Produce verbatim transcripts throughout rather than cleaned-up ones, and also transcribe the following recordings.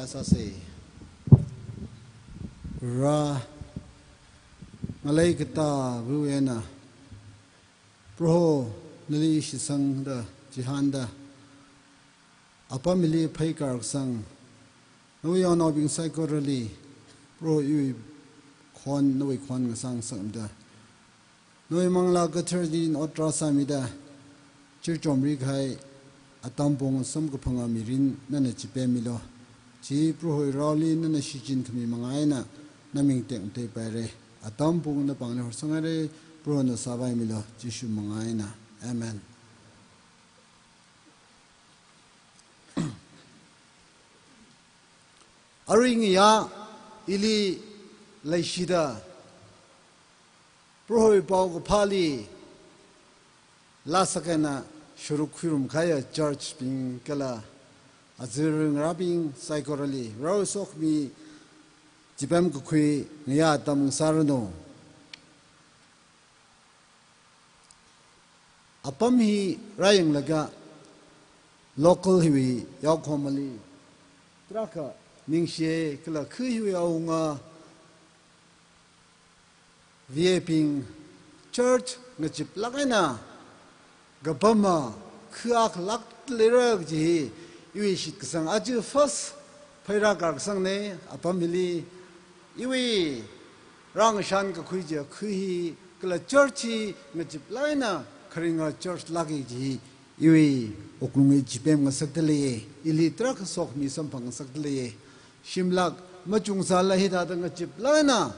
Sāsa. Ra, ngalei katāwui eina, Proho nali shitsangda, chihānda, apam hili pheikar kasang, nawui yaonaobing saikorali, Proho iwui khon, nawui khon ngasāngasakda, nawui Manglā Kathara china ot rāsāmida, chirchomri kahai atam pung samkaphanga mirin nana chipemmilu. Chi Prohowui raoli nana shichin khami manga eina, naming tekmateipaira. Atam pung napāngli horsanghaira, Prohona sāpaimilu, Jishu manga eina. Amen. Arui ngayā ili leishida, Prohowui paokaphāli lāsak eina sharuk khuirum kahaiya church bing kala azingrangbing saikorali, rao sokhami chipemkakhui ngayā atam sāranu. Apam hi rāyanglaga local hiwui yaokahomali tarākha ningshi kala kha hiwui awunga V A bing church ngachiplāk eina kapama kha akhalāk leira kaji hi iwui shitkasang aja first pheirākar kasangna. Apam hili iwui rāngashankakhui chiya kha hi kala church hi ngachiplāk eina kharinga church lāka kaji hi iwui wuklungli chipemngasakda leiya, ili tarākha sokhami samphangngasakda leiya. Shimlāk machungsālala hithāda ngachiplāk eina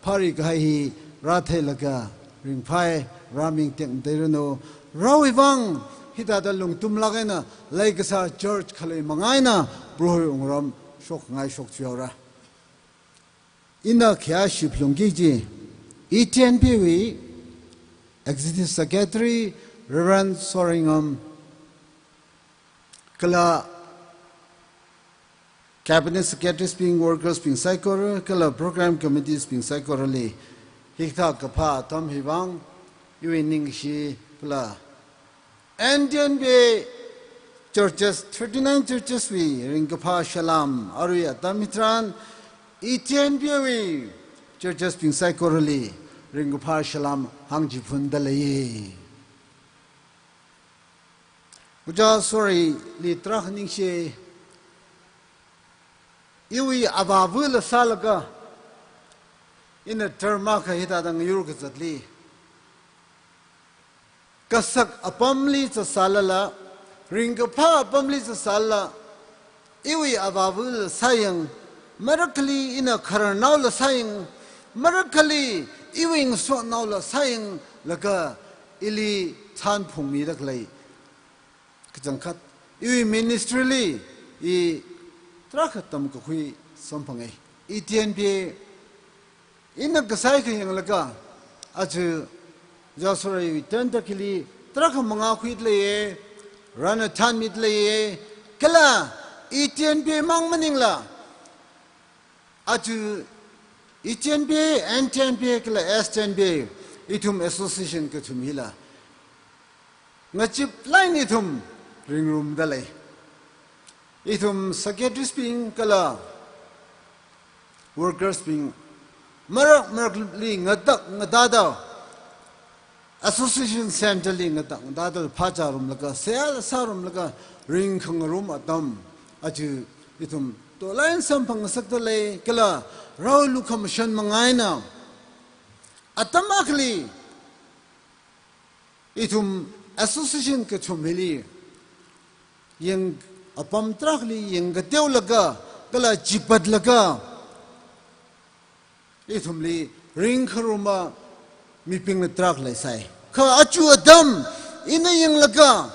phāri kahai hi rātheilaga ringphai, rāming tekmateiranu. Raowui vang hithāda lungtumlāk eina leikasā church khalei manga eina Prohowui wungram shokngai shokchihaora. Ina khayā shiphalungki kaji, E T N P wui Executive Secretary Reverend Soringam kala Cabinet Secretaries bing, workers bing saikora, kala Program Committees bing saikorali hikathā kaphā atam hi vang iwui ningshi kala N T N B A churches, thirty-nine churches wui ringkaphā salam, arui atam hitharan E T N B A wui churches bing saikorali ringkaphā salam hāngchiphunda leiya. Ojā Sorili tarākha ningshi, iwui avāvala sālaga, ina term akha hithāda ngayur kazatli, kasak apamli zatsālala, ringkaphā apamli zatsālala, iwui avāvala sāyang, marakhali ina khararnaola sāyang, marakhali iwui ngasotnaola sāyanglaga ili chānphungmida khalei kachangkhat, iwui ministry li i tarākha tamkakhui samphanga. E T N B A ina kasā akha yanglaga, aja Ojā Soriwui turn akhali tarākha mangā khuida leiya, rāna chānmida leiya, kala E T N B A mang maningla, aja E T N B A, N T N B A kala S T N B A, ithum association kathum hila ngachiplāk eina ithum ringrumda lei. Ithum secretaries bing kala workers bing marak marakli ngatak ngatāda, association center li ngatak ngatāda phāchārumlaga, seihāla sārumlaga ringkhangarum atam, aja ithum tolai eina samphangngasakda lei, kala rao lukhamashan manga eina atam akhali ithum association kathum hili yang apam tarākhali yangkateolaga, kala chipatlaga, ithumli ringkharuma mibingla tarākha leisai. Kha aja atam ina yanglaga,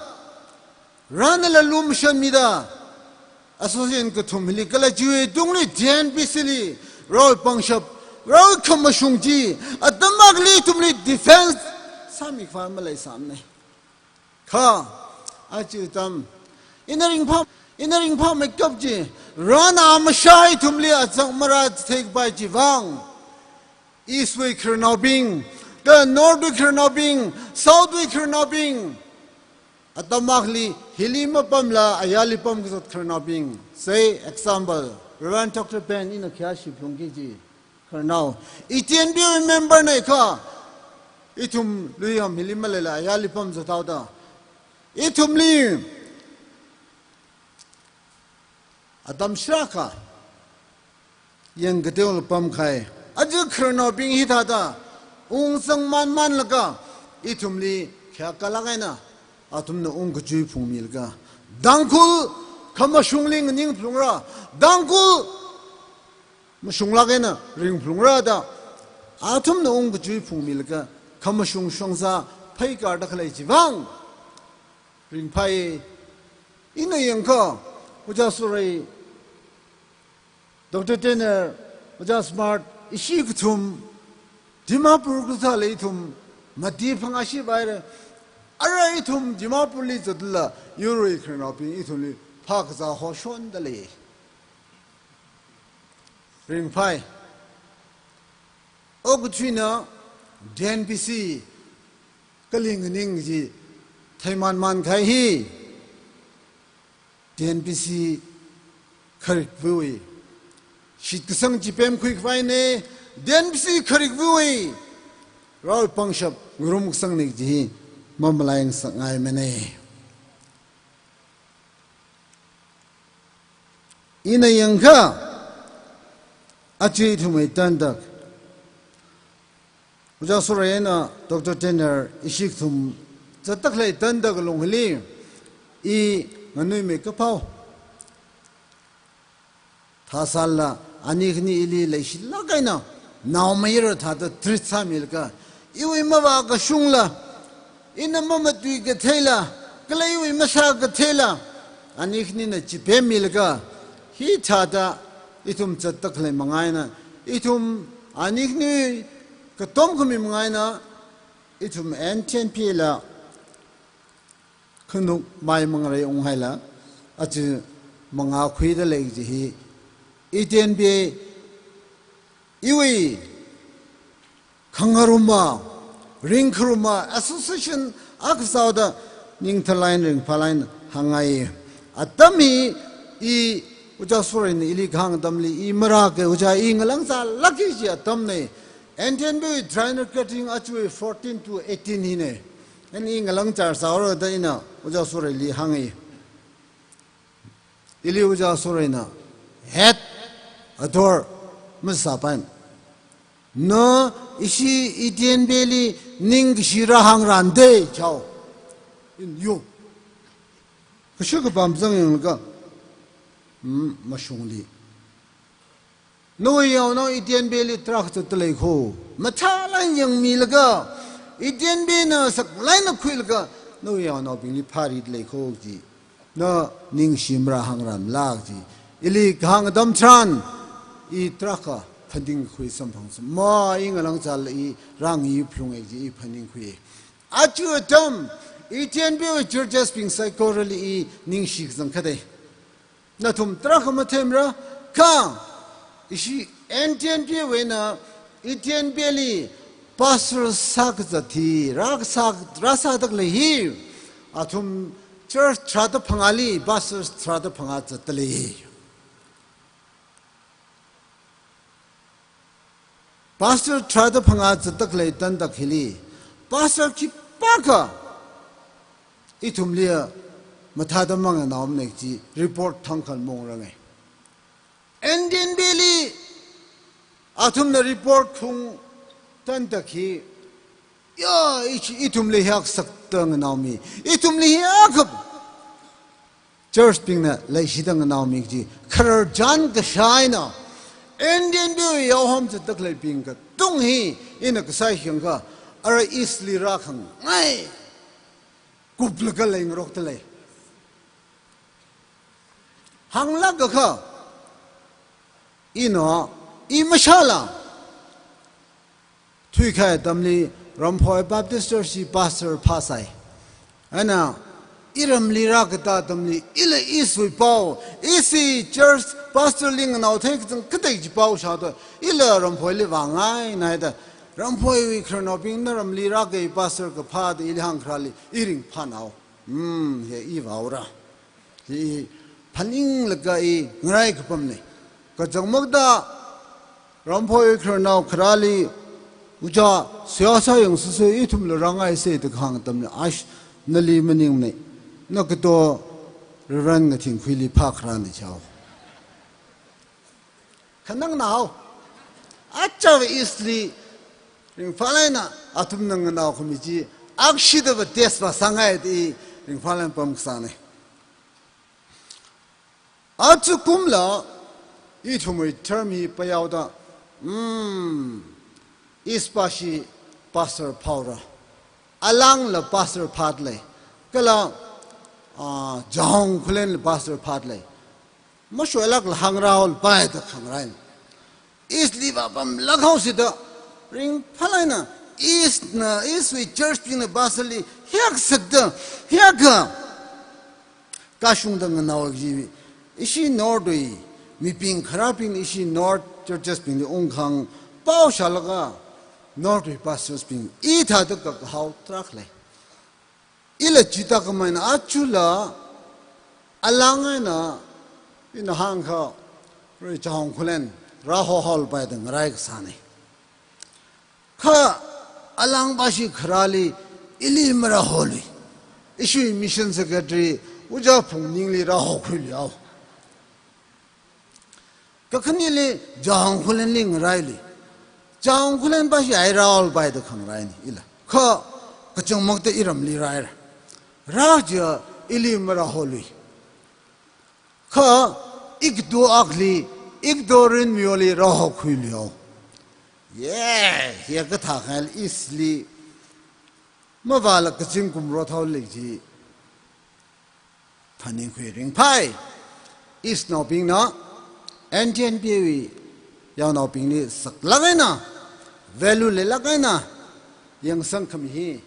rānala lumashanmida, association kathum hili kala chiwui tungli T N B C li, raowui pangshap, raowui khamashung chi, atam akhali ithumli defense sāmikhavai maleisāmana. Kha aja atam ina ringphā, ina ringphāmeikap chi, rāna amashā ithumli azak marātheipai chivang, East wui khararnaobing, kala North wui khararnaobing, South wui khararnaobing, atam akhali hili mapamla ayarli pamkazat khararnaobing, say example, Reverend Doctor Ben ina khayāshi phalungki kaji khararnao. I T N B member na kha, ithum luiyam hili maleila ayarli pamzat haoda, ithumli atam shākha yangkateo pamkahai. Aja khararnaobing hithāda ungzang manmanlaga, ithumli khayākalāk eina athumna ungkachui phungmilaga, Tangkhul khamashungli nganing phalungra, Tangkhul mashunglāk eina ring phalungra da athumna ungkachui phungmilaga, khamashung shongza phaikārda khalei chivang ringphai. Ina yangakha, Ojā Surei, Doctor Tener, Ojā Smart, ishi kathum Dimapur kathāli ithum mati phangāshi vaira. Ara ithum Dimapurli zatlala, yurwui khararnaobing ithumli phākazā hoshonda lei. Ringphai. Okathuina D N B C kali nganing chi theimanmankahai hi D N B C kharikvawui shitkasang chipemkhui khavaina. D N B C kharikvawui raopangshap ngarumkasangna kaji hi mamalai ngasakngaimana. Ina yangakha, aja ithumwui tandak, Ojā Surei eina Doctor Tener ishi kathum zatda khalei tandak longhili, i nganuimeikaphao thāsālala, ani khani ili leishilāk eina naomayara thāda treat sāmilaga, iwui mavākashungla, ina mamatui katheila, kala iwui masā katheila, ani khanina chipemmilaga, hithāda ithum zatda khalei manga eina, ithum ani khani katom khami manga eina, ithum N T N P la khanuk mai mangarei unghaila, aja mangā khuida lei kaji hi, I T N B iwui khangaruma, ringkharuma association akha sāhaoda ningtharlāk eina ringphālāk eina hāngngai. Atam hi i Ojā Sureina ili kahāng atamli i marāka, Ojā i ngalāngzālāka kaji atamna. N T N B wui triennial gathering aja fourteen to eighteen hina. Ani ngalāngzār sāhaora da ina Ojā Sureili hānga. Ili Ojā Sureina het athor masāpai. Na ishi I T N B li ningkashi rāhāngranda chao. In yo. Kashu kapam zang yanglaga, mm, mashungli. Nawui yaonao I T N B li tarākha zatda lei kho. Mathālāk eina yangmilaga, I T N B na saklāk eina khuilaga, nawui yaonaobingli phārida lei kho kaji. Na ningshi marāhāngrāmala kaji. Ili kahāng atam tharan, i tarākha phaningkhui samphang sam. Ma i ngalāngzālala i rāngi phalunga kaji i phaningkhui. Aja atam, I T N B wui churches bing saikorali i ningshi kazang khatai. Nathum tarākha matheimara, kha ishi N T N B wui eina I T N B li pastor sākazat hi, rākasā, rāsāda khalei hi, athum church tharāda phangāli, pastor tharāda phangā zatda lei. Pastor tharāda phangā zatda khalei tandak hili, pastor khipākha ithumliya mathāda manganaomana kaji report thangkha mongranga. N T N B li athumna report khaung tandak hi, ya, i, ithumli hiyākha sakda nganaomi, ithumli hiyākha church bingna leishida nganaomi kaji khararchan kashā eina, N T N B wui yaohom zatda khaleibing katung hi ina kasā hi yangakha, ara East li rākhangai kuplaga leingarokda lei. Hānglāk akha, ina, i mashāla, thuikahai atamli Ramphoi Baptist Church li pastor phāsai. Ana, i ramli rākatā atamli, ila East wui pao, East wui church pastor li nganao thei kazang khatai kaji pao shāda, ila Ramphoili vāngaina da, Ramphoiwui khararnaobing na ramli rākahai pastor kaphā da ili hāngkharāli, i ringphānao. Hmm, hi i vāhaora. Hi phaninglaga i ngarai kapamna. Kachangmākta Ramphawui khararnao kharāli, ojā, seihā sāyangsa, ithumla rāngaisa da kahāng atamli, ash, nali maningmana, na kato Reverend Ngathingkhuili phākharāna chao. Khanang nao. Achāva East li ringphālāk eina athumna nganaokhami chi, akshida va test va sāngai da ringphālāk eina pamkasāna. Aja kumla, ithumwui term hi pāyaoda, hmm, East pashi pastor phāhaora. Alangla pastor phāda lei. Kala, ah, Jahong Khullenla pastor phāda lei. Mashoilākla hāngrāhaopai da khangarai. East li va pamlāk haosida, ringphālāk eina, East na, East wui church bingna pastor li hiyākha sakda, hiyākha kashungda nganao ji, ishi North wui mibing kharābing, ishi North churches bingli ungkhangai pao shālaga, North wui pastors bing hithāda kakahao tarākha lei. Ila chithā khamei eina ajala alang eina ina hāngkha, Reverend Jahong Khullen rāhohaolapai da ngarai kasāna. Kha alang pashi kharāli ili marāholuiya. Ishiwui mission secretary ojā Phungningli rāhokhuiluiya. Kakhaneli Jahong Khullenli ngarailui. Jahong Khullen pashi ai rāhaolapai da khangaraina ila. Kha kachangmākta iramli rāhaira. Rā jiakha ili marāholui. Kha ikato akhali, ikato Rinmioli rāhokhuiluiya. Ye, hiyākha thākhangai East li mavāla kazingkum rothaolei ji phaningkhui ringphai. East naobingna N T N B wui yaonaobingli saklāk eina, value leilāk eina yangsang khami hi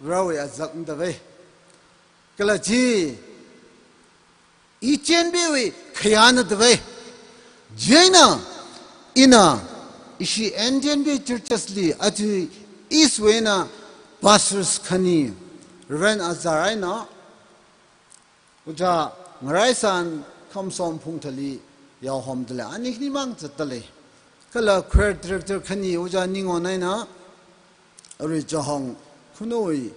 Varewui azak nadavai. Kala chi N T N B wui khayā nadavai. Chieina ina ishi N T N B churches li aja East wui eina pastors khani, Reverend Azar eina, ojā Ngaraisan Khamson Phungthali yaohomda lei, ani khanimang zatda lei. Kala choir director khani ojā Ningon eina, arui Jahong Khunuwui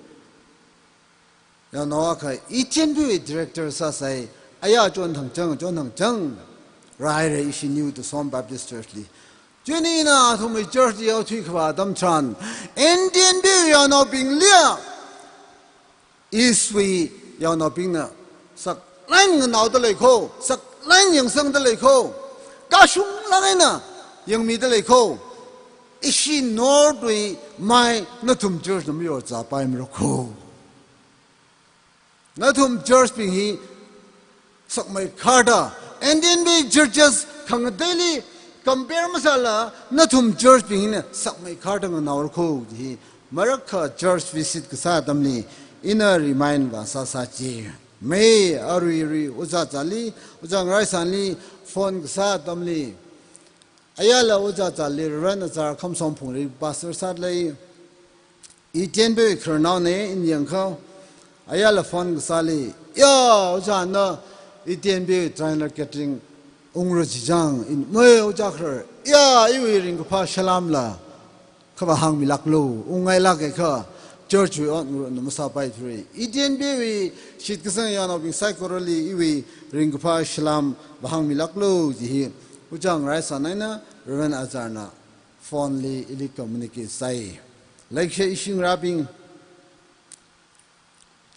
yaonao akha N T N B wui director sāsai, aya chonthangchang, chonthangchang rāhaira ishi New Tucson Baptist Church li. Chieina ina athumwui church yaothui khavā atam tharan, N T N B wui yaonaobingliya East wui yaonaobingna saklāk eina nganaoda lei kho, saklāk eina yangsangda lei kho, kashunglāk eina yangmida lei kho. Ishi North wui mai nathum church na mayorzāpaimara kho. Nathum church bing hi sakmeikharda, N T N B churches khangateili compare masāla, nathum church bing hina sakmeikharda nganaora kho ji hi, marakkha church visit kasā atamli ina remind vāsāsā ji. Mai aruirui ojā Zali, ojā Ngaraisanli phone kasā atamli, ayala ojā Zali Reverend Azar Khamson Phungthali pastor sāda lei, N T N B wui khararnaona ina yangkha, ayala phone kasāli, ya, ojā na N T N B wui Trinaresh Catering ungra jichang, ina, mai ojā kharar, ya, iwui ringkaphā salamla kha vāhāngmilāklu, ungngailāka kha church wui ot ngarokna masāpaithura. N T N B wui shitkasang yaonaobing saikorali iwui ringkaphā salam vāhāngmilāklu ji hi, ojā Ngaraisan eina Reverend Azar na phone li ili communicate sāi. Leikashi ishi ngarābing,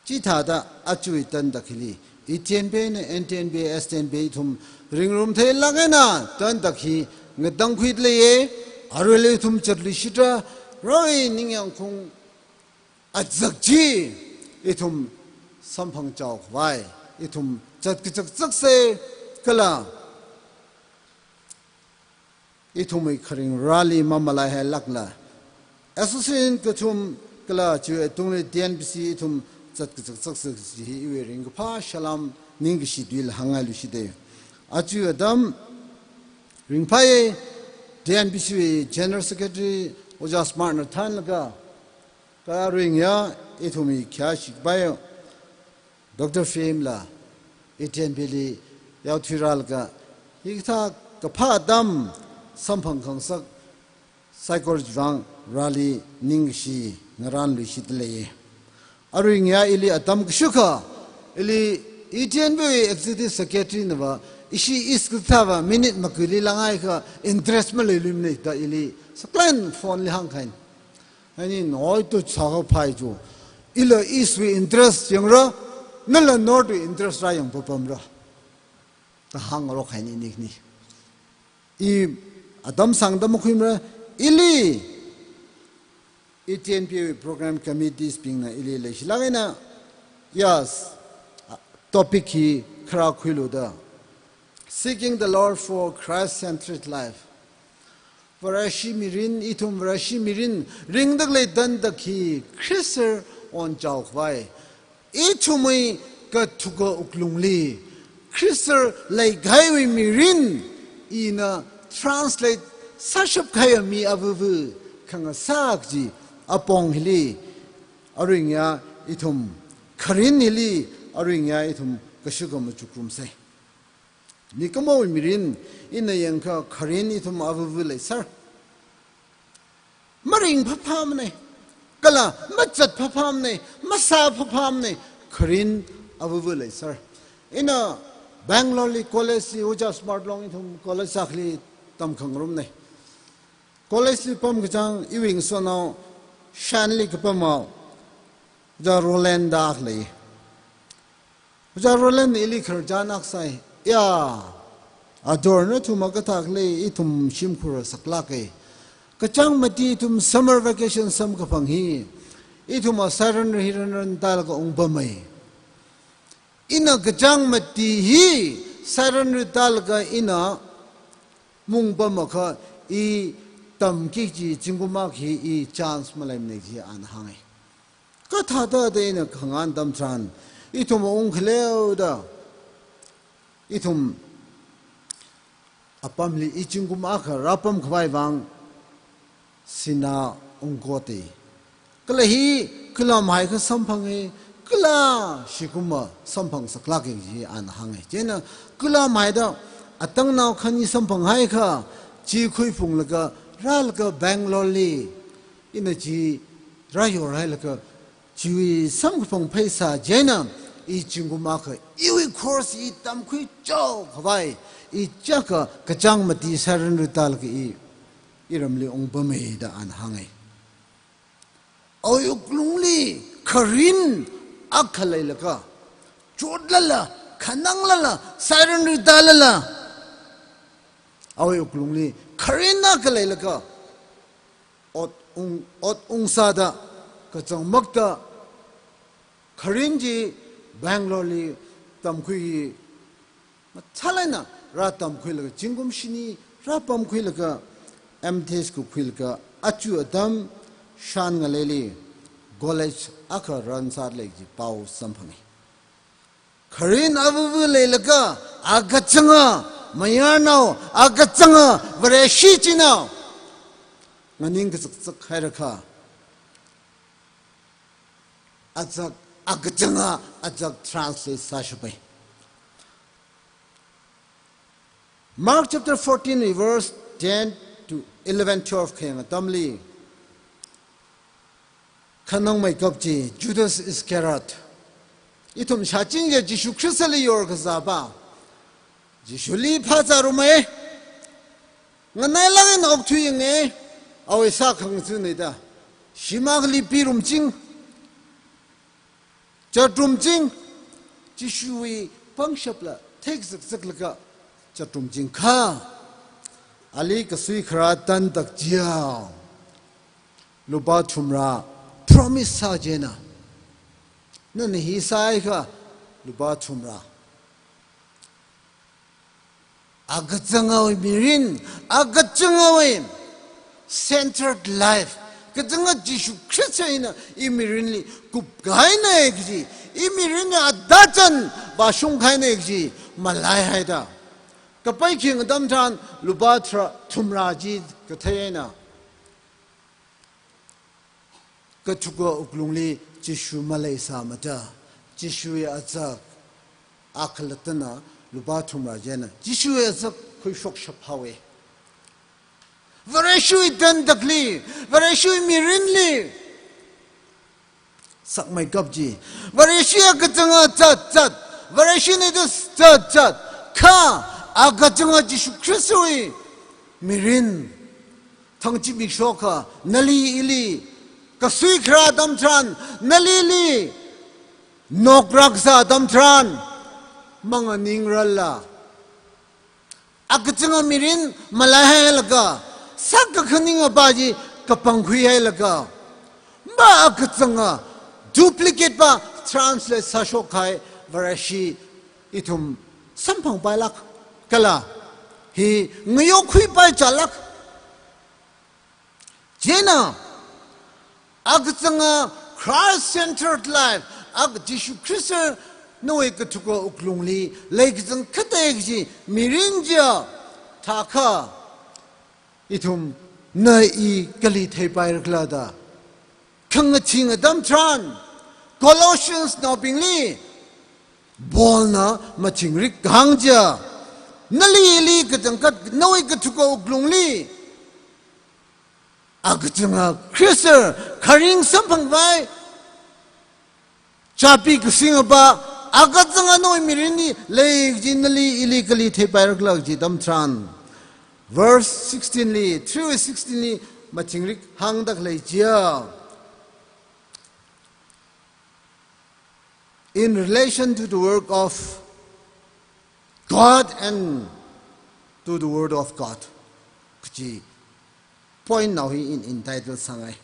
chithāda aja tantak hili, N T N B eina N T N B, S T N B ithum ringrumtheilāk eina tantak hi ngatangkhuida leiya, aruila ithum zatluishitra, Varewui ningyāngkhaung azak chi ithum samphangchao khavai ithum zatkachakchaksa, kala ithumwui kharingrali mamalaihailākla, association kathum kala chiwui tungli T N B C ithum zatkachakchaksa ji hi iwui ringkaphā salam ningkashi tuila hāngngailuishita. Aja atam ringphāya, T N B C wui General Secretary ojā Smart na thānlaga, kha aruiya ithumwui khayāshi kapai Doctor Phim la N T N B li yaothuirālaga, hikathā kaphā atam samphang khangasak saikora chivang Vareli ningkashi ngarānluishitda lei. Aruingaya ili atam kashukha, ili E T N P Executive Secretary nava, ishi East kathāva minute makuili langaiakha interest maleiluimana da ili saklāk eina phone li hāngkahaina. Ani noi to chaka phai chu. Ila East wui interest yangra, nala North wui interest rāyangpapamra da hāngarok haina ini khani. I atam sāngda makhuimara, ili E T N P program committees bingna ili leishilāk eina, yes, topic hi kharā khuilu da, Seeking the Lord for Christ-Centered Life. Vareshi mirin, ithum Vareshi mirin ringda khalei tantak hi Khrista onchao khavai, ithumwui kathuka wuklungli Khrista leikahaiwui mirin ina translate sāshap kahaiya mi avuvu khangasak chi apong hili, aruingaya ithum kharin hili, aruingaya ithum kashukam machukrumsei. Mikumowui mirin ina yangakha kharin ithum avuvu leisāra. Maringphaphāmana, kala mazatphaphāmana, masāphaphāmana, kharin avuvu leisāra. Ina Bangalore li college li Ojā Smart Long ithum college akhali tamkhangarumna. College li pamkachang iwui ngasotnao Shanli kapama Ojā Roland da akha lei. Ojā Roland ili khararchan akha sāi. Ya, ador nathum makathā khalei ithum shimkhur saklāka. Kachāng mati ithum summer vacation samkaphang hi, ithum a sairanri hi ranran tālaga ungpamai. Ina kachāng mati hi sairanri tālaga ina maungpamakha i tamki kaji zingkum akha hi i chance maleimana chi ana hānga. Kathāda da ina khangahān atam tharan, ithum ungkhaleoda, ithum apamli i zingkum akha rāpam khavai vang sinā ungkoda. Kala hi kala mahai kha samphanga, kala shikuma samphang saklāka chi ana hānga. Chieina kala mahaida atangnao khani samphang haikha, chi khuiphunglaga rālaga Bangalore li ina chi rāyorhailaga, chiwui samkaphang pheisā chieina i zingkum akha iwui course i tamkhui chao khavai, i chaka kachāng mati sairanri tālaga i, iramli ungpamai da ana hānga. Awui wuklungli kharin akha leilaga, chotlala, khananglala, sairanri tālala, awui wuklungli kharin akha leilaga, ot ung, ot ungsāda, kachangmākta, kharin chi Bangalore li tamkhui, mathālāk eina rātamkhuilaga, zingkum shini rāpamkhuilaga, M Tech khuikhuilaga, aja atam Shan ngaleili college akha rāngasāda lei kaji pao samphanga. Kharin avuvu leilaga, akachanga mayarnao, akachanga Vareshi chinao nganing kazakzak hairakha, azak, akachanga azak translate sāshapai. Mark chapter fourteen, verse ten to eleven, twelve khayang atamli, khanangmeikap chi Judas Iscariot, ithum shāching kaji Jishu Khristali yorkazāpa, Jishuli phāzārumai, nganailāk eina okthuiyanga, awui sākhangathana da, shim akhali pirumching, chatrumching, Jishuwui pangshapla theikazakzaklaga chatrumching kha, ali kasui kharā tantak chiya lupā thumrā promise sā chieina, nana hi sāhaiakha lupā thumrā, akachangawui mirin, akachangawui centered life, kachanga Jishu Khrista eina i mirinli kupkahaina kaji, i mirinli adachān vāshungkahaina kaji malaihaida, kapai khing atam tharan lupā thra-, thumrā chi kathei eina kathuka wuklungli Jishu maleisāmada, Jishuwui azak, akhalattana lupā thumrā chieina Jishuwui azak khuishokshap haowe. Vareshiwui tandakli, Vareshiwui mirinli sakmeikap chi. Vareshi akachanga zat zat, Vareshi nidu zat zat, kha akachanga Jishu Khristawui mirin thang zimiksho akha nali ili kasui khara atam tharan, nalili nokra kasā atam tharan, manganingrarla, akachanga mirin malaihailaga, sākakhaning apa chi kapangkhuihailaga, ma akachanga duplicate pa translate sāshok kahai Vareshi ithum samphangpailāk kala hi ngayokkhuipai chālāk. Chieina, akachanga Christ-centered life, ak Jishu Khrista nawui kathuka wuklungli leikachang khatai kaji mirin chiya thākha, ithumna i kali theipairakhala da khangaching atam tharan, Colossians naobingli Paulna machingrik kahāng chiya, nalili kachangkhat nawui kathuka wuklungli akachanga Khrista kharing samphangpai, chāpi kasing apa, akachanga nawui mirinli lei kaji nali ili kali theipairakhala kaji atam tharan, verse sixteen li, three sixteen li machingrik hāngda khalei chiya, in relation to the work of God and to the word of God kaji point nao hi ina entitle sāngai.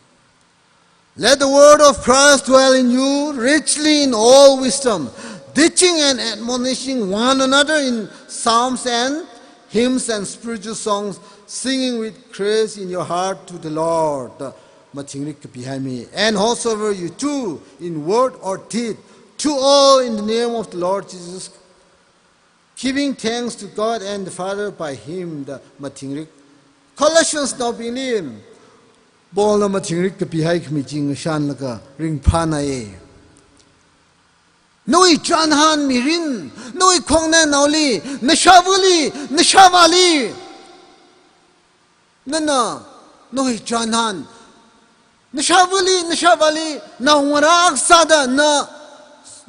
Let the word of Christ dwell in you richly in all wisdom, teaching and admonishing one another in psalms and hymns and spiritual songs, singing with grace in your heart to the Lord. Machingrik kapihaimi. And whatsoever you do in word or deed, do all in the name of the Lord Jesus, giving thanks to God and the Father by him. Da machingrik Colossians naobingli Paulna machingrik kapihai khami chi ngashanlaga ringphānai. Nawui chānhān mirin, nawui khongnainaoli, nashāvali, nashāvāli, nana nawui chānhān, nashāvali, nashāvāli naongarā akha sāda na,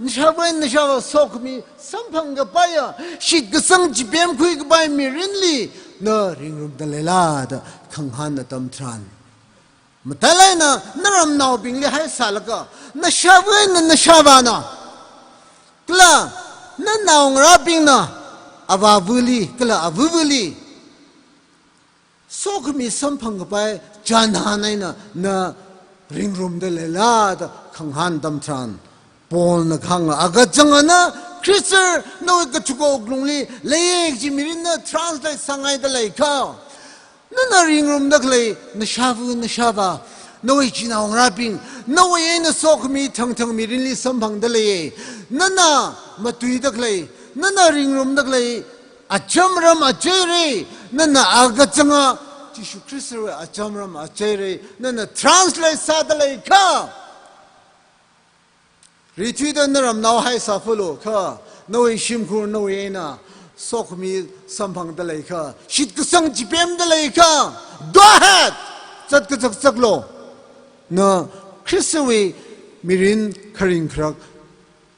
nashāva, nashāvā sokhami samphang kapaiya, shitkasang chipemkhui kapai mirinli na ringrumda leila da khangahān atam tharan, matailāk eina naramnaobingli haisālaga, nashāva eina nashāvāna, kala nanaongarābingna avāvali kala avavali sokhami samphang kapai chānhān eina na ringrumda leila da khangahān atam tharan, Paulna kahānga, akachangana Khrista nawui kathuka wuklungli leiya kaji mirinna translate sāngaida leikha, nana ringrumda khalei nashāva, nashāvā, nawui chinaongarābing, nawui eina sokhami thangthang mirinli samphangda leiya. Nana matuida khalei, nana ringrumda khalei acham ram achaira, nana akachanga Jishu Khristawui acham ram achaira, nana translate sāda leikha, rithuida naramnao haisāphalu kha, nawui shimkhur nawui eina sokhami samphangda leikha, shitkasang chipemda leikha, go ahead! Zatkazakzaklu. Na Khristawui mirin kharing kharak,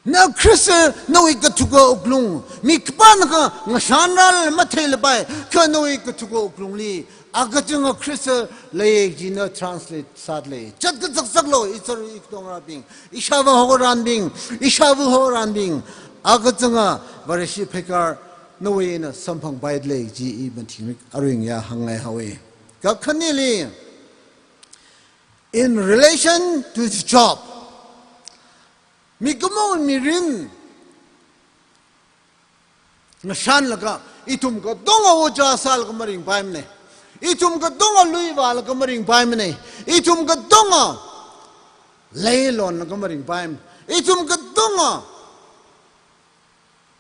na Khrista nawui kathuka wuklung, mi khipānakha ngashanrāla matheilapai, kha nawui kathuka wuklungli akachanga Khrista leiya kaji na translate sāda lei. Zatkazakzaklu, ichāra ikatongarābing, ishāvā horanbing, ishāva horanbing, akachanga Vareshi pheikar nawui eina samphangpaida lei kaji i machingrik aruiya hāngngai haowa. Kakhaneli, in relation to the job, mikumo mirin ngashanlaga, ithum katonga ojā sālaga maringpaimana. Ithum katonga lui vālaga maringpaimana. Ithum katonga leilonlaga maringpaimana. Ithum katonga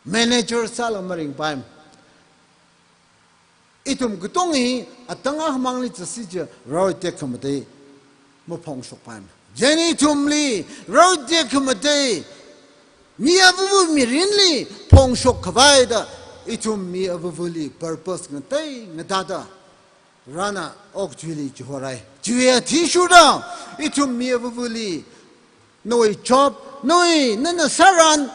manager sālaga maringpaimana. Ithum katonga hi atang akhamangli zatsā chiakha raroi tekhamatei maphongshokpaimana. Chieina ithumli raroi tekhamatei, mi avava mirinli phongshok khavai da ithum mi avuvuli purpose ngatei ngatāda Varena okathuili chihorai. Chiwui athishurda ithum mi avuvuli nawui job, nawui nana sāran,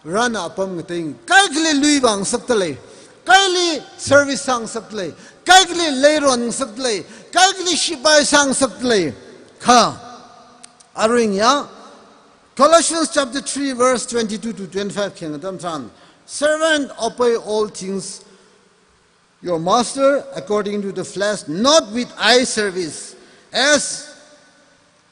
Varena apam ngatei, kaikhali lui vāngasakta lei, kaili service sāngasakta lei, kaikhali leiron ngasakta lei, kaikhali shipai sāngasakta lei. Kha, aruiya, Colossians chapter three verse twenty-two to twenty-five khayang atam tharan, "Servant, obey all things your master according to the flesh, not with eye service as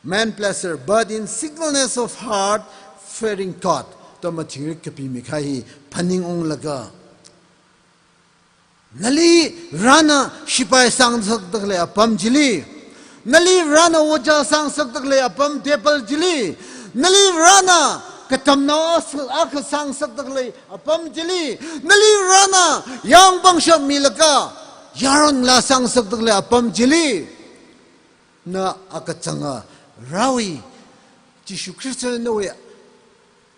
man pleasure, but in singleness of heart, fearing God." Da mathingrik kapimikahai hi phaningunglaga, nali Varena shipai sāngasakta khalei apam chili, nali Varena ojā sāngasakta khalei apam table chili, nali Varena katamnao as-, akha sāngasakta khalei apam chili, nali Varena yāng pangshap milaga yaron ngalā sāngasakta khalei apam chili, na akachanga Varewui, Jishu Khristana nawui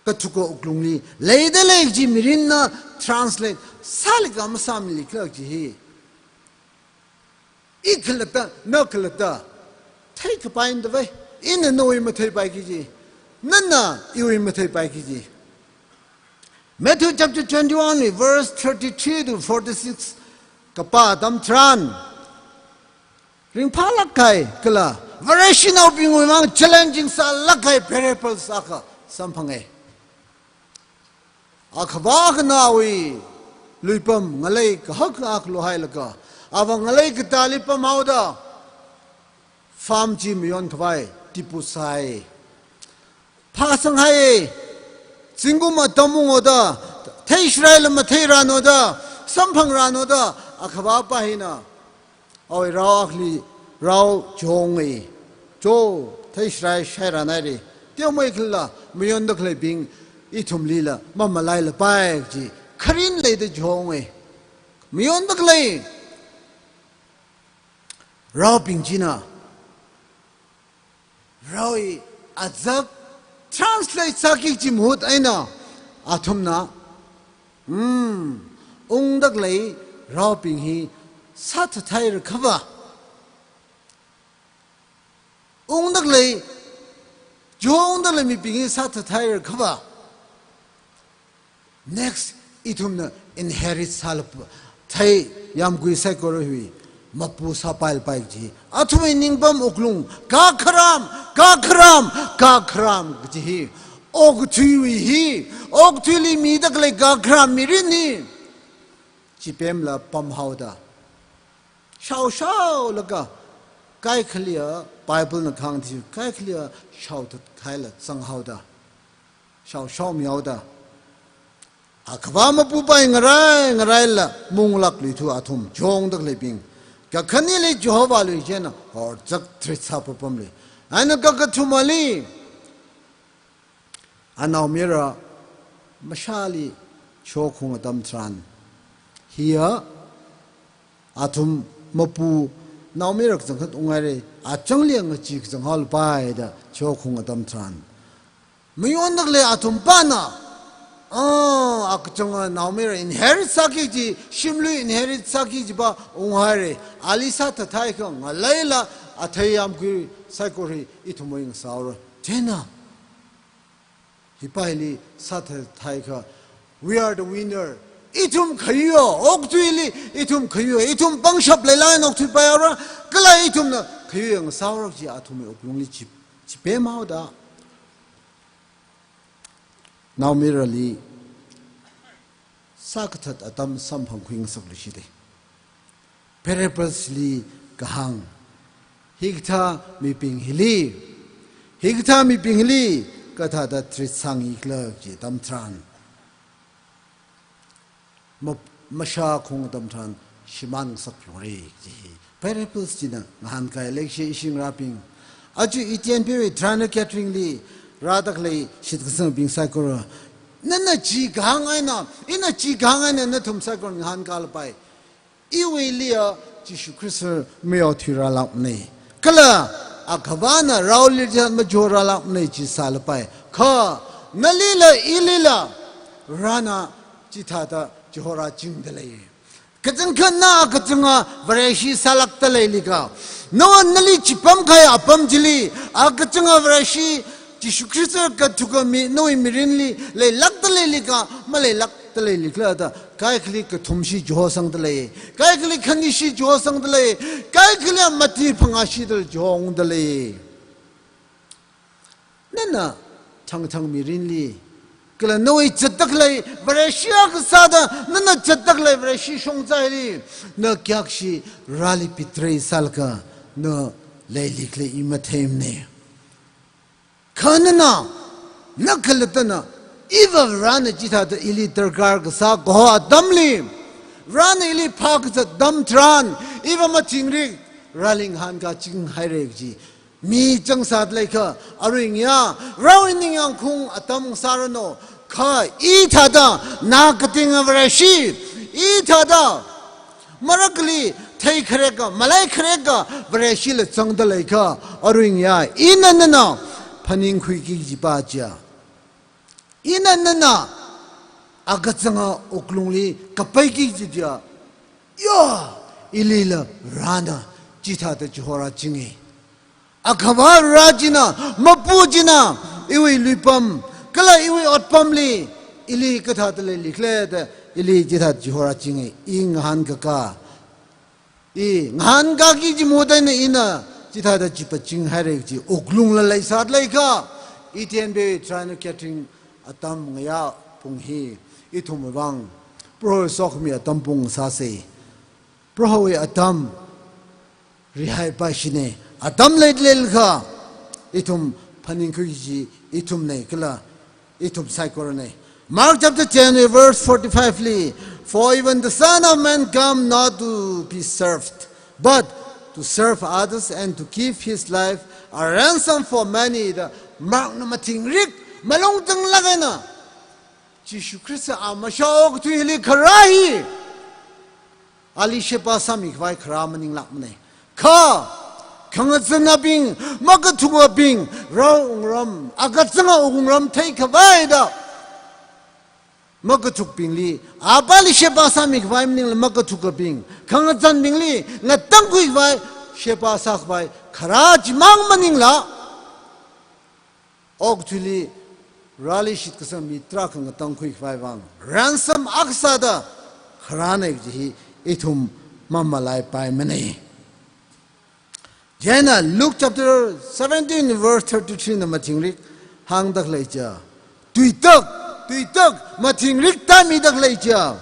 kathuka wuklungli leida lei kaji mirinna translate sālaga masāmili khala kaji hi, i khalatta, na khalatta theikapai davai. Ina nawui matheipai kaji, nana iwui matheipai kaji. Matthew chapter twenty-one verse thirty-three to forty-six kapā atam tharan, ringphālāk kahai kala Vareshinaobingwui mang challenging sālāk kahai parables akha samphanga. Akhava akhana awui luipam ngalei kahak akha luhailaga, ava ngalei katāli pamhaoda, farm chi mayonkhavai tipu sāi. Phāsanghai, zingkum atam ungoda, theisharaila matheiranoda, samphangranoda, akhavapa hina awui rao akhali rao chongai. Cho, theisharai shairanhaira. Teomeikhala mayonda khaleibing ithumlila mamalailapai kaji kharing leida chongai. Mayonda khalei raobing china raowui azak translate sāki kaji mahut eina athumna, hmm, ungda khalei raobing hi sāthathaira khava, ungda khalei, chonda khalei mibing hi sāthathaira khava, next, ithumna inherit sālapa, thei yāmgui saikora hiwui mapu sāpailapai kaji. Athumwui ningpam wuklung, kakharam, kakharam, kakharam kaji hi, okathuiwui hi, okathuili mida khalei kakharam mirin hi chipemla pamhaoda, shaoshaolaga, kaikhaliya Bible na kahāng chi, kaikhaliya shaothat kahaila zanghaoda, shaoshaomihaoda, akhava mapupai ngarai ngaraila munglāk luithu athum chonda khaleibing, kakhaneli Jehovah lui chieina horzak treat sāpapamli. Eina kakathumali, anaomayara mashāli shokhaung atam tharan, hiya athum mapu naomayara kachangkhat unghaira, achangli ngachee kachang haolapai da shokhaung atam tharan, mayonda khalei athumpana, ah, akachanga naomayara inherit sāki kaji, shimlui inherit sāki kajipa unghaira. Ali sāthathaiakha ngaleila athei yāmgui saikora hi ithumwui ngasāhaora. Chieina hipa hili sāthathaiakha, we are the winner. Ithum khayuiya, okathuili ithum khayuiya, ithum pangshap leilāk eina okthuipaihaora, kala ithumna khayuiya ngasāhaora kaji athumwui wuklungli chi, chipemhaoda, naomayarali sākathat atam samphangkhui ngasakluishita. Parables li kahāng, hikathā mibing hili, hikathā mibing hili kathāda treat sāngaikhala kaji atam tharan, ma-, mashākhaung atam tharan shimān ngasaklungra kaji hi parables china ngahānkai. Leikashi ishi ngarābing, aja Eden Pare Triangle Gathering li rāda khalei shitkasangbing saikora, nana chi kahāng eina, ina chi kahāng eina nathum saikora ngahānkālapai. Iwuiliya Jishu Khrista mayothui rālākmana, kala akhavana raoli rijat majo rālākmana chi sālapai. Kha nalila ilila Varena chithāda chihorāchingda lei. Kachangkhat na kachanga Vareshi sālākda leilika, nawui nali chipam kahai apam chili, akachanga Vareshi Jishu Khrista kathuka mi nawui mirinli leilākda leilika, maleilākda leilikhala da, kaikhali kathumshi chihosangda lei, kaikhali khanishi chihosangda lei, kaikhali mati phangāshida chihoungda lei. Nana thangthang mirinli, kala nawui zatda khalei Vareshi akha sāda, nana zatda khalei Vareshi shongzaili, na kayākha shi rali betray sālaga na leilikhala i matheimana. Kha nana, na khalattana, iva Varena chithāda ili darkar kasā kaho atamli, Varena ili phākazat atam tharan, iva mathingrik, rali ngahānkaching haira kaji mi chang sāda leikha, arui ngayā, Varewui ningyāngkhaung atam sāranu, kha i thāda, na katinga Vareshi, i thāda, marakali theikharekka, malaikharekka Vareshila zangda leikha, arui ngayā, ina nana phaningkhuiki kajipa chiya, ina nana akachanga wuklungli kapaiki kaji chiya, yo, ilila Varena chithāda chihorāchinga. Akhava Vare china, mapu china, iwui luipam, kala iwui otpamli, ili kathāda leilikhala da, ili chithāda chihorāchinga, i ngahānkaka, i ngahānkaki kaji matheina ina, chithāda chipaching haira kaji wuklungla leisāda leikha, Eden Bey Triennial Gathering atam ngayā pung hi, ithumwui vang, Proho sokhami atam pung sāsa. Prohowui atam rihaipaishina, atam leilakha, ithum phaningkhui kaji ithumna kala ithum saikorana. Mark chapter ten verse forty-five li, "For even the Son of Man come not to be served, but to serve others and to give his life a ransom for many." Da Markna mathingrik malung tanglāk eina, Jishu Khrista a mashao okathuili kharā hi, ali sheba sāmikhavai kharā maninglākmana. Kha, khangazannaobing, makathukabing, rao wungram, akachanga wungram theikhavai da, makathukbingli, apāli sheba sāmikhavai maningla makathukabing, khangazanbingli ngatangkhuikhavai, sheba sākhavai kharā chimang maningla, okathuili rali shitkasang mi tarākha ngatangkhuikhavai vang ransom akha sāda kharāna kaji hi ithum mamalaipaimana. Chieina Luke chapter seventeen verse thirty-three na mathingrik hāngda khalei chiya, tuitak, tuitak, mathingrik tāmida khalei chiya,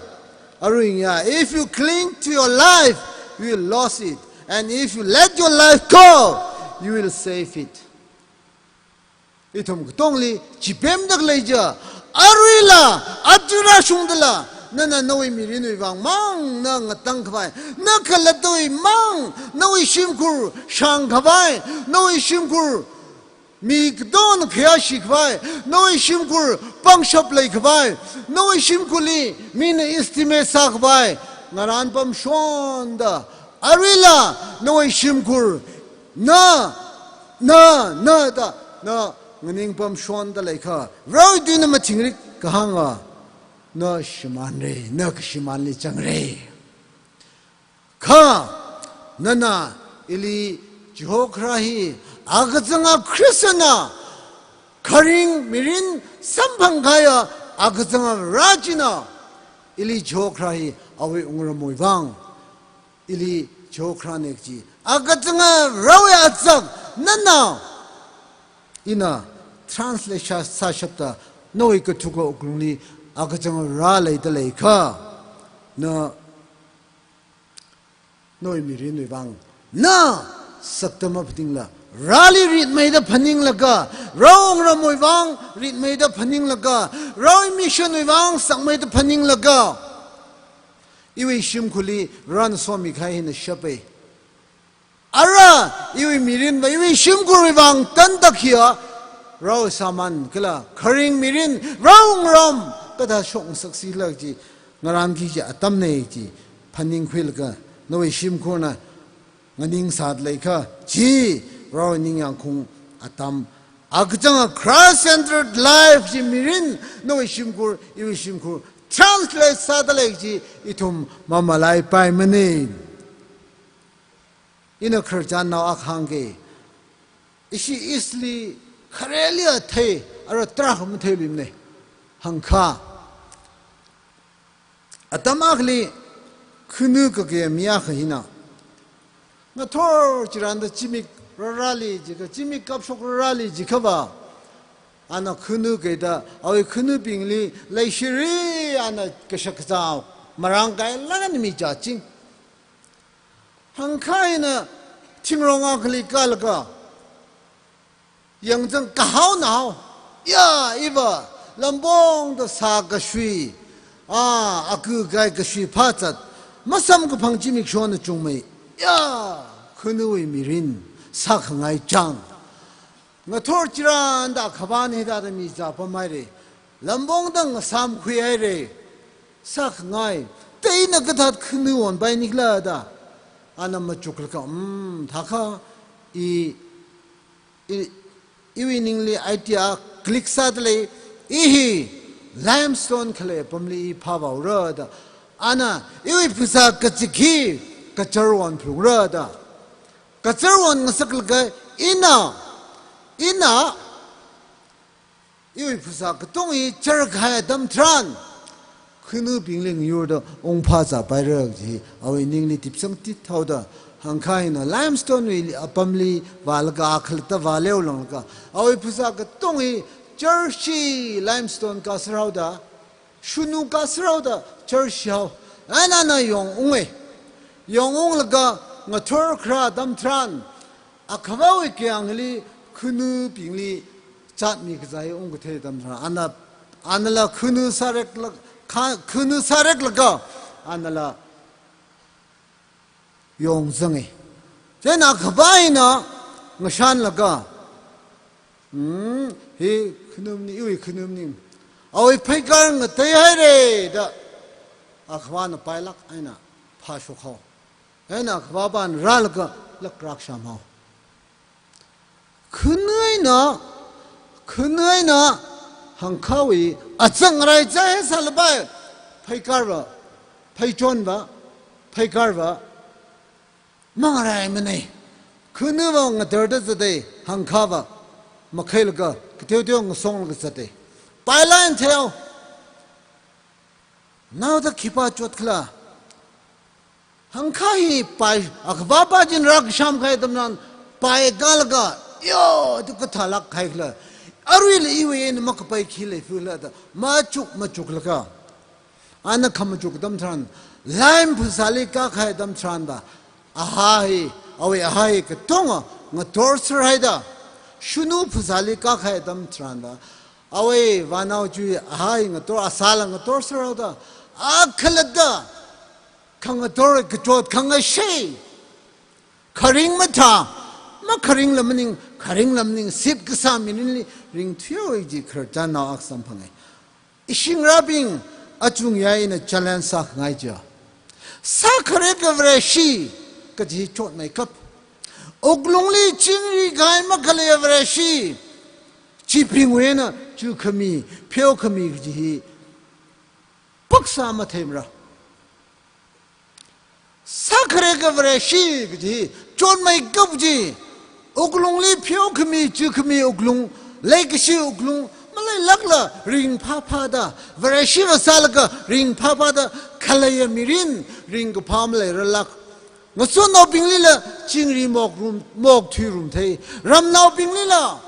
arui ngayā, if you cling to your life, you will lose it, and if you let your life go, you will save it. Ithum katongli chipemda khalei chiya, aruila, aja rāshungdala, nana nawui mirinwui vang mang na ngatangkhavai, na khalattawui mang, nawui shimkhur shāngkhavai, nawui shimkhur mi katongna khayāshikhavai, nawui shimkhur pangshap leikhavai, nawui shimkhurli mina estimate sākhavai ngarān pamshonda, aruila nawui shimkhur na, na, na da, na nganing pamshonda leikha, Varewui tuina mathingrik kahānga, na shimānra, na kashimānli zangra. Kha, nana ili chihokharā hi, akachanga Khristana, kharing mirin samphangkahaiya akachanga Vare china, ili chihokharā hi awui wungramwui vang, ili chihokharāna kaji, akachanga Varewui azak, nana, ina translate sā, sāshapta, nawui kathuka wuklungli akachanga Vare leida leikha, na, nawui mirinwui vang, na sakta maphaningla, Vareli ritmeida phaninglaga, Varewui wungramwui vang ritmeida phaninglaga, Varewui missionwui vang sakmeida phaninglaga, iwui shimkhurli Varena somikahai hina shapa. Ara, iwui mirinva, iwui shimkhurwui vang tantak hiya, Varewui sāman kala kharing mirin, Varewui wungram kathā shokngasaksi khala kaji ngarānki kaji atamna kaji phaningkhuilaga, nawui shimkhurna nganingsāda leikha, chi Varewui ningyāngkhaung atam, akachanga Christ-centered life chi mirin, nawui shimkhur, iwui shimkhur Translate sādalei chi ithum mamalaipaimana. Ina khararchan nao akha hāngga, ishi East li khareli athei, ara tarākha matheiluimana. Hāngkha, atam akhali khunu kakayā mi akha hina ngathor chirānda zimik rārāli jikha, zimik kapshok rārāli jikhava, ana khunu kaida awui khunubingli leishiri ana kashak kazā marāngkahailāk eina michāching. Hāngkha ina thingrong akhali kālaga yangzang kahaona hao. Ya, iva lampongda sā kashui, a, aku kai kashui phāzat, masamkaphang zimikshona chungmei. Ya, khunuwui mirin sākhangai chang. Ngathor chirānda khavāna hithāda michāpamhaira. Lampongda ngasāmkhuihaira. Sākhangai. Teina kathāda khunu onpaini khala da ana machuklaga, um, thākha i, i, iwui ningli idea click sādalei, i hi limestone khalei apamli i phāvāhaora da. Ana iwui phasā kazip hi kachar onphalungra da. Kachar onngasaklaga ina, ina iwui phasā katonga hi charkahai atam tharan, khunubingli ngayurda ungphāzāpaira kaji awui ningli tipsang tithaoda, hāngkha ina limestone wui apamli vālaga, a khalatta vāleolānglaga, awui phasā katonga hi charshi limestone kasārhaoda, shunu kasārhaoda charshihao. Ana ana yongunga. Yongunglaga ngathor kharā atam tharan, akhavāwui kayāngli khunubingli zatmi kazā hi ungkathei atam tharan, ana, anala khunu sārekla, kha-, khunu sāreklaga, anala yongzanga. Chieina akhavā hina ngashanlaga, hmm, hi khunu maning, iwui khunu maning. Awui pheikar ngateihaira da akhavāna pailāk eina phāshokhao. Eina akhavāpana rālaga lakrākashāmhao. Khunu eina, khunu eina hāngkhawui azang rai zai sālapai, pheikarva, pheichonva, pheikarva mangaraimana. Khunuva ngatarda zata, hāngkhava makhailaga kateoteo ngasonglaga zata. Pailāk eina theihaowa. Naoda khipā chot khala? Hāngkha hi pai, akhavāpa china rākasham kahai atam tharan, paikālaga, yo, tu kathālāk kahai khala? Aruila iwui eina makapai khi lei phu khala da, machuk machuklaga, ana khamachuk atam tharan, lime phasāli kākahai atam tharan da, aha hi, awui aha hi katonga ngator sārhaida, shunu phasāli kākahai atam tharan da, awui vānao chiwui aha hi ngator, asāla ngator sārhaoda, a khalatta khangator kachot khangashei, kharing mathā, makharingla maning, kharingla maning, sip kasā mirinli ringthuihaowa kaji khararchan nao akha samphanga. Ishi ngarābing, achungya ina challenge sākhangai chiya, sākharek Vareshi kaji chotmeikap. Wuklungli chingri kahai makhaleiya Vareshi, chibingwui eina chukhami, pheokhami kaji hi paksa matheimara. Sākharek Vareshi kaji, chotmeikap chi, wuklungli pheokhami, chukhami wuklung, leikashi wuklung maleilākla ringphāphāda, Vareshi vāsālaga ringphāphāda khaleiya mirin ringkaphā maleirarlāk. Ngasotnaobinglila chingri mokrum, mokthuirum thei, ramnaobinglila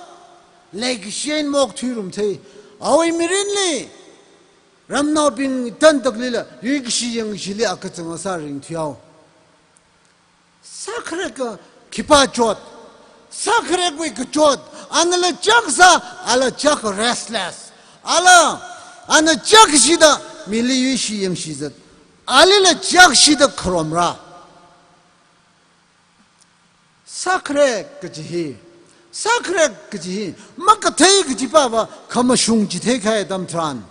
leikashi eina mokthuirum thei, awui mirinli ramnaobing tantaklila yuikashi yangkashili akachang asā ringthuihaowa. Sākharek khipā chot, sākharekwui kachot, anala chāksā, ala chāk restless, ala, ana chākashida mili yuishi yangshi zat, alila chākashida kharomra. Sākharek kaji hi, sākharek kaji hi, makathei kajipava khamashung chitheikahai atam tharan,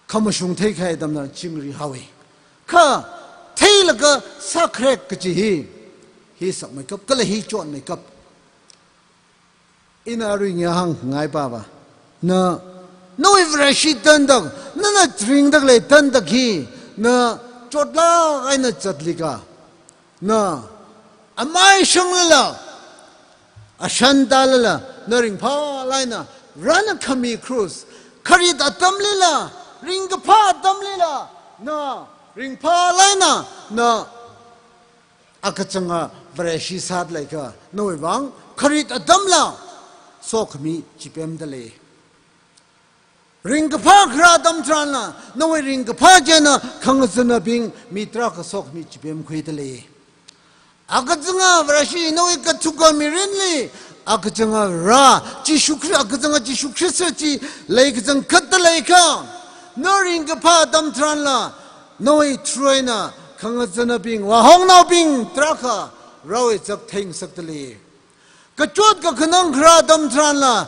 khamashung theikahai atam tharan chingri haowa. Kha theilaga sākharek kaji hi, hi sakmeikap, kala hi chotmeikap. Ina arui ngahānngaipa va, na Nawui Vareshi tandak, nana ringdaklei tandak hi, na chotlāk eina zatlikha, na amai shanglala, ashan tālala, na ringphālāk eina, rāna khami cross, kharit atamlila, ringkaphā atamlila, na ringphālāk eina, na akachanga Vareshi sāda leiakha, nawui vang kharit atamla sokhami chipemda lei. Ringkaphā kharā atam tharanla, nawui ringkaphā china khangazanabing mi tarākha sokhami chipemkhuida lei. Akachanga Vareshi nawui kathuka mirinli, akachanga rā, Jishu Khri-, akachanga Jishu Khrista chi leikachangkhatta leiakha, na ringkaphā atam tharanla, nawui through eina khangazanabing, vāhongnaobing tarākha, rāwui zak theingasakda lei. Kachot kakhanang kharā atam tharanla,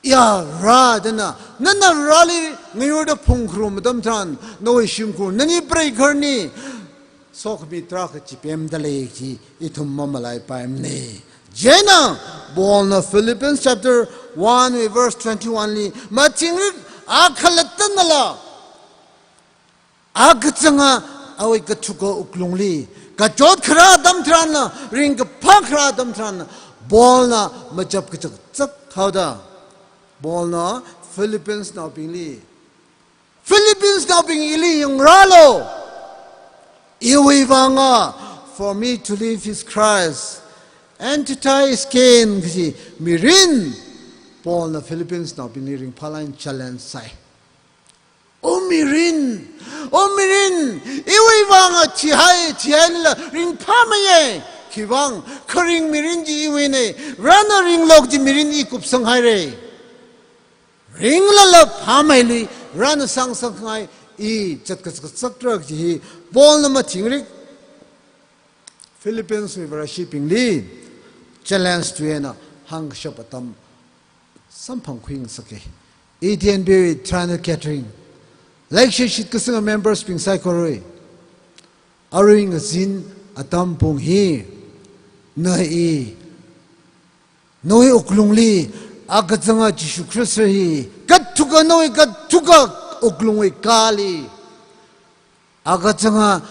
ya rā dana, nana rāli ngayurda phungkharum atam tharan, nawui shimkhur, nani preigahar eina, sokhami tarākha chipemda lei chi, ithum mamalaipaimana. Chieina, Paulna Philippians chapter one wui verse twenty-one li, mathingrik akhalattana la, akachanga awui kathuka wuklungli, kachot kharā atam tharanla, ringkaphā kharā atam tharanla, Paulna machap kachakchak haoda, Paulna Philippians naobingli, Philippians naobing ili yangrālu. Iwui vanga, "For me to live is Christ, and to die is gain," kaji mirin, Paulna Philippians naobingli ringphālāk eina challenge sai. O mirin, o mirin, iwui vanga thihai, thihailala ringphāmeiya. Khiwuivang, kharing mirin chi iwuina, rāna ringlu kaji mirin i kupsanghaira. Ringlala phāmeilui, rāna sangsangngai, i zatkazak zaktrak chi hi, Paulna mathingrik Philippians wui Vareshibingli challenge tui eina hāngkashap atam samphangkhuingasaka. E T N B wui Triennial Gathering, leikashi shitkasanga members bing saikorali, arui ngazin atam pung hi, na i, nawui wuklungli, akachanga Jishu Khrista hi, kathuka nawui kathuka wuklungwui kali, akachanga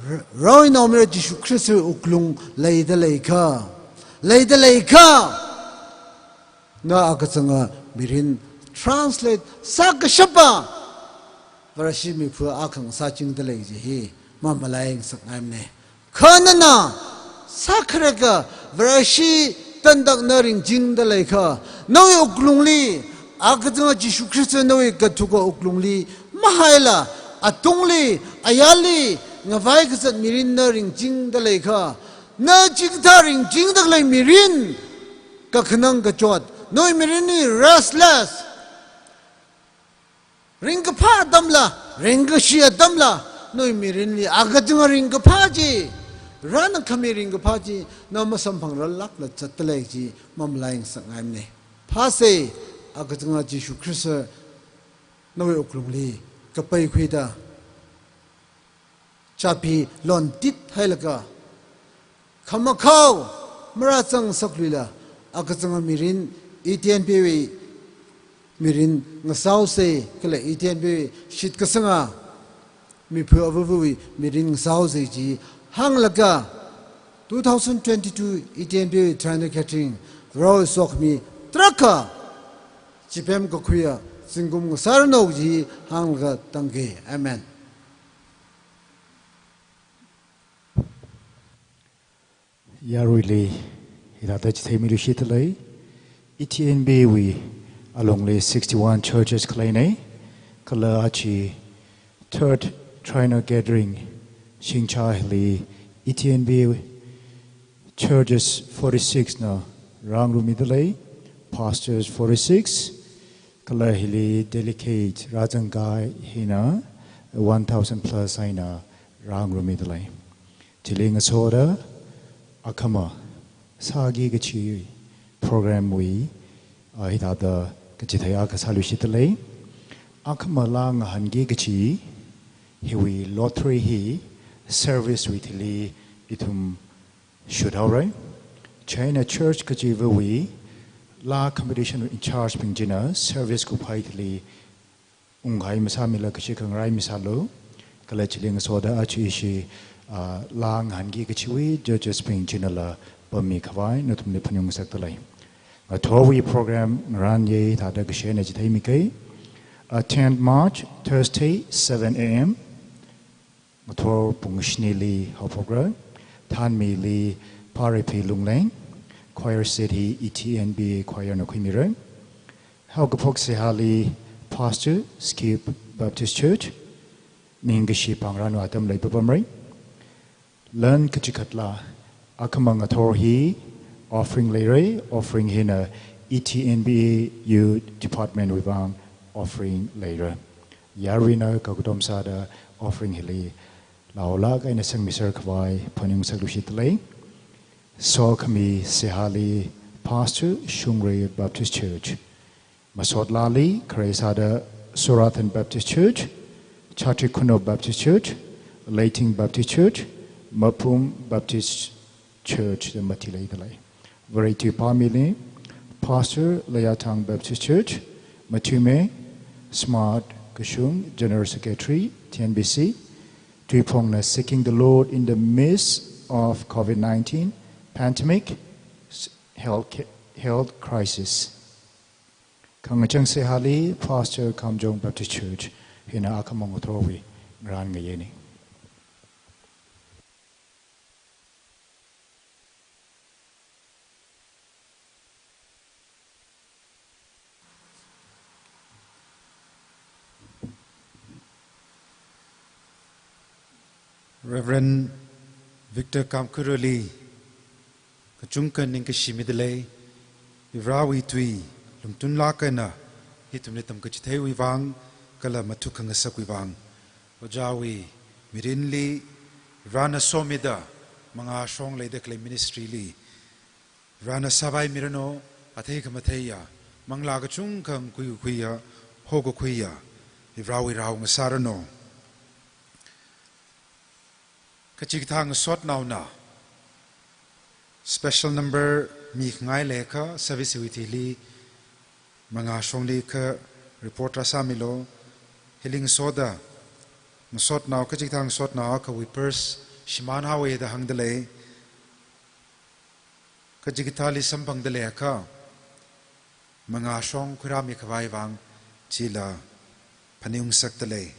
r-, rāwui naomayara Jishu Khristawui wuklung leida leiakha, leida leiakha, na akachanga mirin translate sākashapa Vareshi mipha akha ngasāchingda lei chi hi mamalai ngasakngaimana. Kha nana sākharakha Vareshi tandak na ringchingda leiakha, nawui wuklungli, akachanga Jishu Khrista nawui kathuka wuklungli mahaila, atungli, ayarli ngavai kazat mirin na ringchingda leiakha, na chikathā ringchingda khalei mirin, kakhanang kachot, nawui mirinli restless, ringkaphā atamla, ringkashi atamla, nawui mirinli, akachanga ringkaphā chi, rāna khami ringkaphā chi, na masamphangrarlākla zatda lei chi, mamalai ngasakngaimana. Phāsa, akachanga Jishu Khrista, nawui wuklungli, kapai khuida, chāpi lontit hailaga, khamakhao marāzang sakluila, akachanga mirin, E T N B wui mirin ngasāhaosa, kala E T N B wui shitkasanga mipha avavawui mirin ngasāhaosa chi hānglaga, two thousand twenty-two E T N B wui Triennial Gathering, rao sokhami tarākha chipem kakhuiya zingkum ngasāranu chi hānglaga tangga. Amen. Yaruili hithāda chitheimiluishitda lei. E T N B wui alungli sixty-one churches khaleina, kala aja third Triennial Gathering shingchā hili E T N B churches forty-six na rāngarumida lei, pastors forty-six, kala hili delegate rāzangkahai hina one thousand plus eina rāngarumida lei. Chili ngasoda akhama sāki kachi program wui, ah, hithāda kachithei akha sāluishitda lei. Akhama lāngahānki kachi hiwui lottery hi service wui thili ithum shuthaora. China church kachivawui Laa competition in charge bing china service kuphai thili ungkahai masāmila kashi khangarai masālu. Kala chili ngasoda aja ishi, ah, laa ngahānki kachiwui judges bing chinala pammi khavai nathumli phaningngasakdalei. Ngathorwui program ngarānye thāda kashena chitheimi kei. Uh, tenth March, Thursday, seven A M. Ngathor pung shinili haophokra. Thānmili Phareiphi Lungleng, choir seat hi E T N B A choir na khuimira. Haokaphok seihāli Pastor Skip Baptist Church, ningkashi pāngranu atam leipapamra. Lan kachikathāla, akhamang ngathor hi offering leira, offering hina E T N B A Youth Department wui vang offering leira. Yaruina kakatom sāda offering hili laolak eina sangmiser khavai phaningngasakluishitdalei. Sokhami seihāli Pastor Shungri Baptist Church. Masotlali khare sāda Sorathan Baptist Church, Chatrikhono Baptist Church, Leiting Baptist Church, Mapum Baptist Church da mati leidalei. Varei tuipamili Pastor Leiyathang Baptist Church, Mathume, Smart Kashung, General Secretary, T N B C, Tuiphongna Seeking the Lord in the Midst of COVID nineteen Pandemic, s-, Health Ca-, Health Crisis. Khangachang seihāli Pastor Kamjong Baptist Church hina akhamang ngathorwui ngarān ngayena. Reverend Victor Kamkhuirali kachungkha ningkashi midalei, Varewui tui lungtunlāk eina ithumli tamkachitheiwui vang, kala mathukhangasakwui vang. Ojāwui mirinli Varena somida mangā shong leida khalei ministry li Varena sāpaimiranu, athei khamatheiya, manglā kachungkha ngakhui kakhuiya, hokakhuiya, Varewui rao ngasāranu. Kachikathā ngasotnaona special number mikhangai leiakha service wui thili mangā shongli kha report rāsāmilu. Hili ngasoda ngasotnao, kachikathā ngasotnao akhawui purse shimān haowa da hāngdalei. Kachikathāli samphangda leiakha mangā shong khuirāmi khavai vang chila phaningngasakdalei.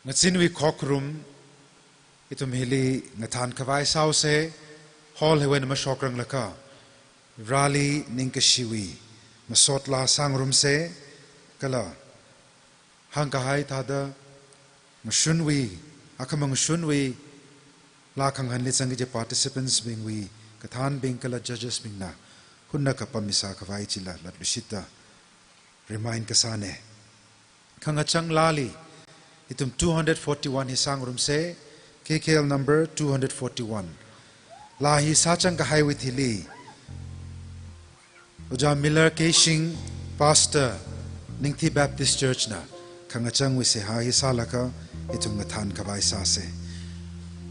Ngazinwui khokharum ithum hili ngathān khavai sāhaosa, hall hiwui eina mashokranglakha Vareli ningkashiwui masotlā sāngarumsa, kala hāngkahai thāda ngashunwui, akhamang ngashunwui laa khangahānli zangki kaji participants bingwui kathānbing kala judges bingna hunna kapam misā khavai chila latluishitda remind kasāna. Khangachang laali ithum two hundred forty-one hi sāngarumsa, K K L number two hundred forty-one. Laa hi sāchangkahaiwui thili Ojā Miller Keishing, Pastor, Ningthi Baptist Church na khangachangwui seihā hi sālaga ithum ngathān khavai sāsa.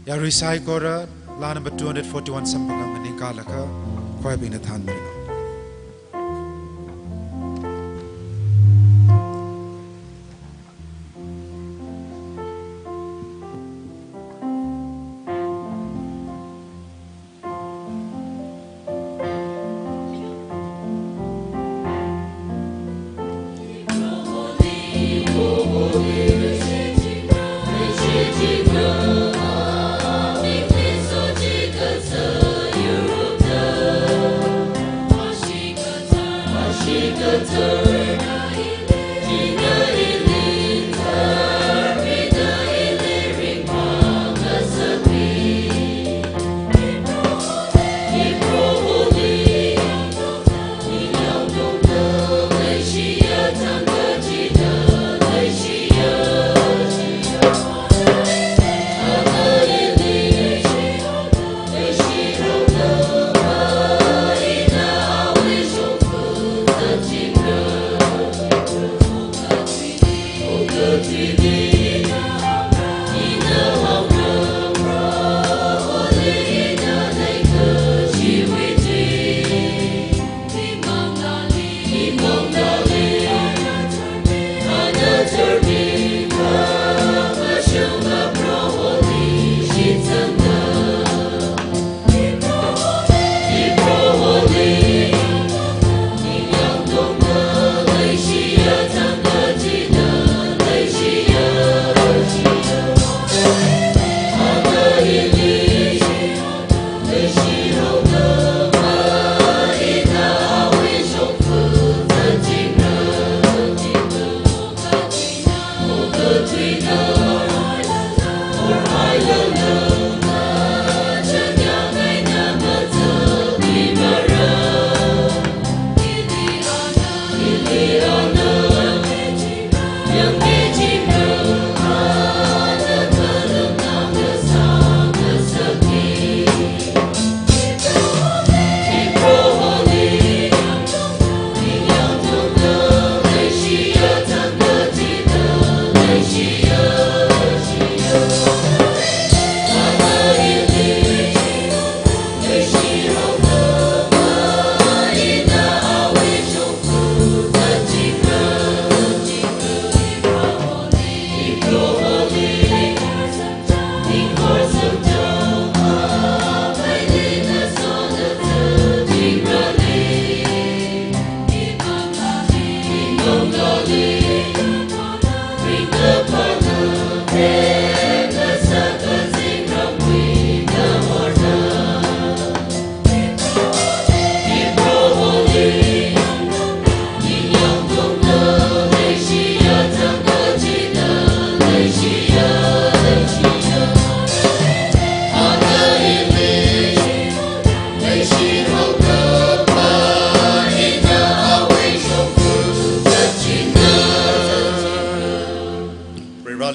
Yarui saikora laa number two hundred forty-one samphangam nganingkalaga choir bingna thānmiranu.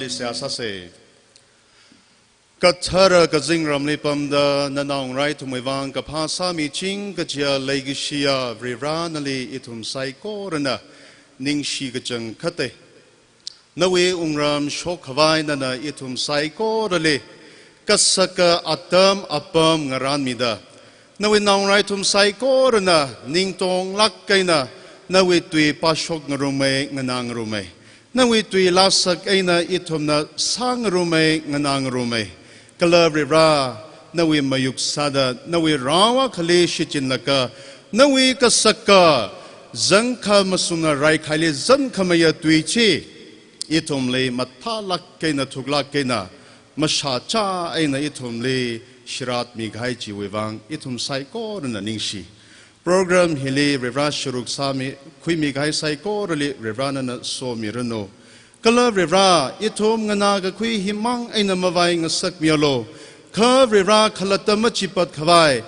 Seihā sāsa. Kathara kazingramli pamda nanaongarā ithumwui vang kaphā sāmiching kajiya leikashiya Varivara nali ithum saikorana ningshi kachangkhata. Nawui wungram shokkhavai nana ithum saikorali kasaka atam apam ngaranmida, nawui naongarā ithum saikorana ningtonglāk eina nawui tui pāshok ngarumei, nganā ngarumei. Nawui tui lāsak eina ithumna sā ngarumei, nganā ngarumei. Kala Varivara, nawui mayuk sāda, nawui rao akhali shichinlaga, nawui kasaka zangkha masumna raikhaili zankhamayā tui chi ithumli mathālāk eina, thuklāk eina, mashāchā eina ithumli shiratmi kahai chiwui vang ithum saikorana ningshi. Program hili Varivara sharuk sāmi, khuimi kahai saikorali Varivara nana somiranu. Kala Varivara, ithum nganā kakhui himang eina mavai ngasakmialu. Kha Varivara khalatta machipat khavai,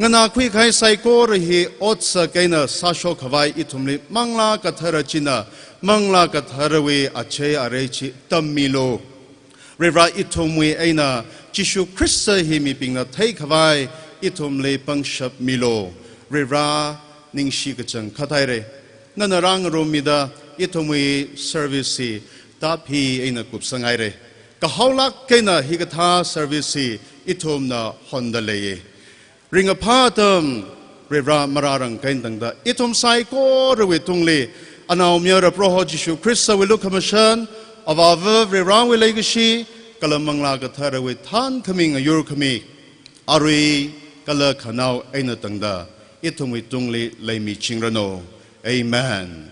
nganā khui kahai saikora hi otsak eina sāshok khavai ithumli Manglā Kathara china, Manglā Katharawui achei arei chi tammilu. Varivara, ithumwui eina Jishu Khrista hi mibingna theikhavai ithumli pangshap milu. Varivara, ningshi kachangkhat haira. Nana rāngarummida ithumwui service hi tāphi eina kupsang haira. Kahaolāk eina hikathā service hi ithumna honda leiya. Ringkaphā atam Varivara marārang kahai tangda, ithum saikorawui tungli, anaomayara Proho Jishu Khristawui lukhamashan, Avāva Varivarawui leikashi, kala Manglā Katharawui thānkhami ngayurkhami, arui kala khanao eina tangda ithumwui tungli leimichingranu. Amen.